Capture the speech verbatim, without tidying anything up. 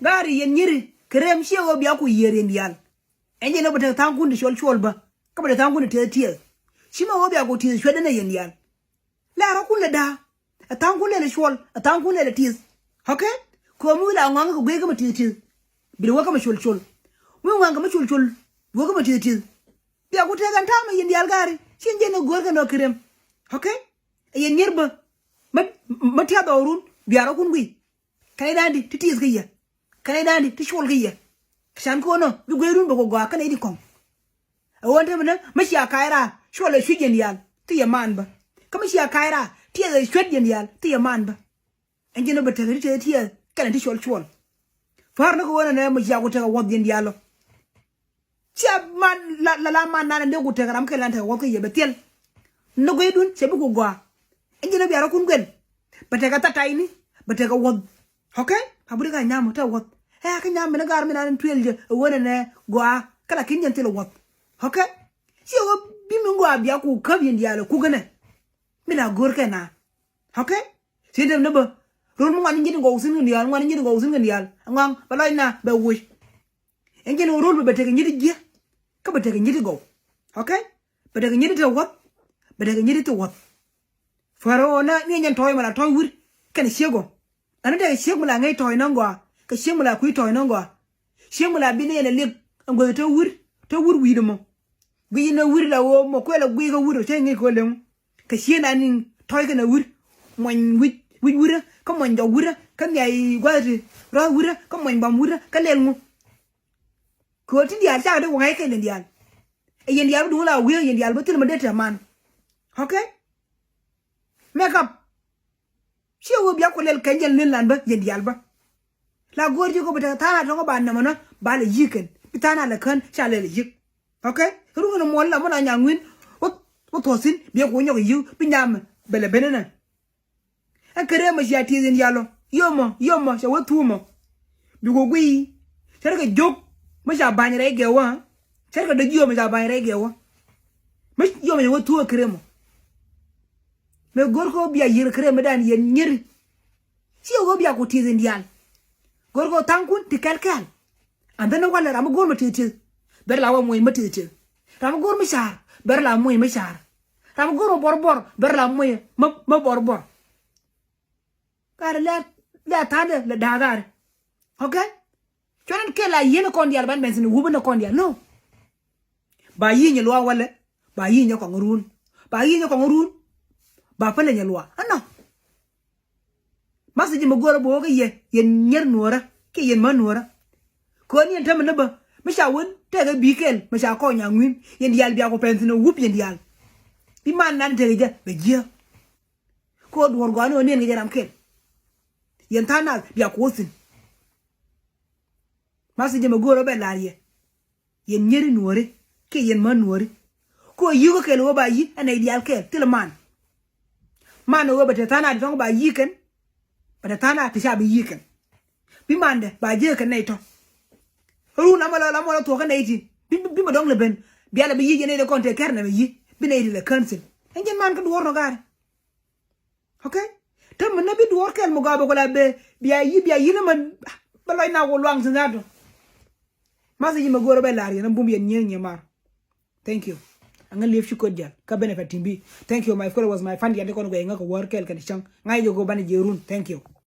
Gaari yɛn nyiri kɛ rem ciɛ ɣöö bia ku yiëër yɛn diaal. Ɛn jɛn ɣöö bɛ tekɛ tha̱a̱ŋkun ti cuɔl cuɔl bä kä bɛ tekɛ tha̱a̱ŋkun ti tiɛth tiɛth. Ci mɛ ɣöö bia ku ti̱th cuɛt ɛn ɛ yɛn diaal. Lɛr ɔ kun lɛ da̱a̱. Ɛ tha̱a̱ŋkun lɛl ɛ cuɔl, ɛ tha̱a̱ŋkun lɛl ɛ ti̱th. Okay? Kɛ ɣöö mi wi̱i̱ la ŋɔaŋ kɛ guic kä mɛ ti̱th ti̱th. Bi lɛ wä kä mɛ col col. Mi ŋɔaŋ kɛ mɛ col col, wä kä mɛ ti̱th ti̱th. Bia ku tëëk ɛn ta̱a̱ mɛ yɛn diaal gaari ci ɛn jɛn ɛ go̱o̱r kɛ nɔ kɛ rem. Okay? Ɛ yɛn nyier bä. Mä, mä tiath ɣɔw run bia rɔ kun guic. Kɛn i̱ da̱a̱n di ti ti̱th kä yɛ. Kɛn i̱ da̱a̱n di ti cuɔl kä yɛ. Can ko̱n ɔ bi gueyrun bɛ ku gɔaa kɛn i̱ di kɔŋ. Ɛ ɣöö ɛn te mi nä mi cia ka̱a̱c raar cuɔl ɛ cui̱c yɛn diaal ti yɛ man bä. Kä mi cia ka̱a̱c raar tiɛth ɛ cuet yɛn diaal ti yɛ man bä. Ɛn ji̱n ɔ bɛ tekɛ ti tëë tiɛth kɛnɛ ti cuɔl cuɔl. Pa̱a̱r ni kɛ ɣöö nɛnɛ mi cia ku tekɛ wuɔth yɛn diaal ɔ. Cia man la la la man nan dee ku tekɛ ram kɛ lan tekɛ wuɔth kä yɛ bɛ thil. Ni gueydun cɛ bi ku gɔaa. Ɛn ji̱n ɔ bia rɔ kun guel. Bɛ tekɛ tha tayni bɛ tekɛ wuɔth. Okay? A buri ka nyam ɔ tekɛ wuɔth. Ɛ a kä nyam mi ni gaar mi nan tuel jɛ ɛ ɣöö nɛnɛ gɔaa. Kä la kin jɛn thil wuɔth. Okay? Ci ɣöö bi mi gɔaa bia ku käp yɛn diaal ɛ kuk ɛnɛ. Mi la go̱o̱r kɛ na. Okay? Ci dee ni bä. Rol mi ŋuan ni nyit gɔw thin kɛ diaal, ŋuan ni nyit gɔw thin kɛ diaal. Ŋuan bɛ lɔc na bɛ woc. Ɛn jɛn rol bɛ bɛ tekɛ nyit jiɛ. Kä bɛ tekɛ nyit gɔw. Okay? Bɛ tekɛ nyit ti wuɔth. Bɛ tekɛ nyit ti wuɔth. Fäärä ɣöö na ni nyɛn tɔ̱ɔ̱c mɛ la tɔ̱ɔ̱c wir kɛnɛ ciek ɔ. Ɛn ni tekɛ ciek mi la ŋäc tɔ̱ɔ̱c nɔŋ gɔaa kɛ ciek mi la kui̱ tɔ̱ɔ̱c nɔŋ gɔaa. Ciek mi la bi ni yɛn ɛ liek ɛn guäth te wir te wir wi̱i̱dɛ mɔ. Guic ni wir la ɣöö mɔ kuɛl ɛ guic kä wir ɔ cä ŋäc kɛ ɣöö leŋ. Kɛ ciek na ni tɔ̱ɔ̱c kɛnɛ wir. Muɔny wi̱c wi̱c wirä kä muɔny jɔk wirä kä nhiay gua̱th ti rɔ̱th wirä kä muɔny bam wirä kä lɛl ŋu. Kɛ ɣöö ti diaal cakɛ dee wä ŋa̱c kɛn diaal. Ɛ yɛn diaal bä duŋ la wi̱i̱ yɛn diaal bä thil ma dee te man. Okay? Make up. Ciɛ wee bia ku lɛl kɛn jɛn lin lan bä yɛn diaal bä. La go̱o̱r ji̱ kɔ bi te tha̱a̱ŋ a tɔ̱ŋ ba nɛmɛ nɔ ba lɛ yi̱k kɛn bi tha̱a̱ŋ a lɛ kän ca lɛl yi̱k. Okay? Rukɛ ni muɔl la mɔ na nyaŋ wi̱n wä wä thuɔ̱thi̱n bia ku nyɔk yi̱k bi nyam bɛ lɛ ben ɛnɛ. Ɛ kɛ rɛɛ mɔ cia tieth in yalɔ yomɔ yomɔ cɛ wä thuumɔ. Bi ku guiy cɛ rɛ kɛ jok mɔ ca ba̱ny rɛy gɛwä. Cɛ rɛ kɛ däc yomɔ ca ba̱ny rɛy gɛwä. Mɛ yomɔ cɛ wä thuumɔ kɛ rɛɛ mɔ. Mɛ go̱r kɛ wä bia yier kɛ rɛɛ mɛ dan yɛn nyeri. Ci wä bia ku tieth in diaal. Go̱r kɛ wä tha̱a̱ŋkun ti kɛl kɛl. And then walɛ ram mi go̱r mi tieth tieth bɛr la wä muɔ̱c mi tieth tieth. Ram mi go̱r mi ca̱a̱r bɛr la muɔ̱c mi ca̱a̱r. Ram mi go̱r mi bɔr bɔr bɛr la muɔ̱c mi mi bɔr bɔr. Kar lɛ lɛ tha̱a̱ndɛ lɛ da̱a̱ kar. Okay? Cuɔ̱n in kɛ la yieen kɔn diaal ban bɛn thi̱n wup in kɔn diaal no. Ba yi̱i̱ nyɛ luaak walɛ ba yi̱i̱ nyɛ kɔŋ ruun. Ba yi̱i̱ nyɛ kɔŋ ruun. Ba pälɛ nyɛ luaak ɛnɔ. Message mi go̱o̱rä bi wä kä yɛ yɛn nyier nuɔ̱ɔ̱rä kiɛ yɛn män nuɔ̱ɔ̱rä. Köön yɛn tämɛ ni bä mi ca wä tekɛ bi̱i̱ kɛl mi ca kɔny a ŋui̱n yɛn diaal bia ku pɛn thi̱n ɛ wup yɛn diaal. Bi man nan tekɛ jɛ bɛ jiääk. Kɛ ɣöö duɔ̱ɔ̱r gɔaa ni ɣöö niɛn kɛ jɛ ram kɛl. Yɛn tha̱a̱ŋ nath bia ku wä thi̱n. Message mi go̱o̱rä bɛ la̱r yɛ. Yɛn nyieri nuɔ̱ɔ̱ri kiɛ yɛn män nuɔ̱ɔ̱ri. Kɛ ɣöö yi̱k kä kɛl ɣöö ba yi̱k ɛn nɛy diaal kɛl thilɛ man. Man ɣöö bɛ te tha̱a̱ŋ nath ti tɔ̱ŋ ba yi̱k kɛn. Bɛ te tha̱a̱ŋ nath ti ca bi yi̱k kɛn. Bi mandɛ ba jiäk kɛn nɛy tɔ̱. Run lamɔ lɔ lamɔ lɔ thuɔ̱k kɛn nɛy ti bi bi mɛ dɔ̱ŋ lɛ ben. Bia lɛ bi yi̱k yɛn nɛy ti kɔn te kɛr nɛ bɛ yi̱k bi nɛy ti lɛ cancel. Ɛn jɛn man kä duɔ̱ɔ̱r nɔ gaari. Okay? Te mi na bi duɔ̱ɔ̱r kɛl mi gɔaa bɛ kula bɛ bia yi bia yi ni man bɛ lɔc na wä luaŋ sin zato. Message mi go̱o̱rä bɛ lar yɛn a bum yɛn nyier nyier mar. Thank you. Aŋa liep ci kot jal ka benefit timbi. Thank you my followers my fan yɛn ti kɔn guɛy ŋa kɛ wär kɛl kɛn cäŋ ŋa yi jɛ go̱o̱r banɛ jiɛ run. Thank you.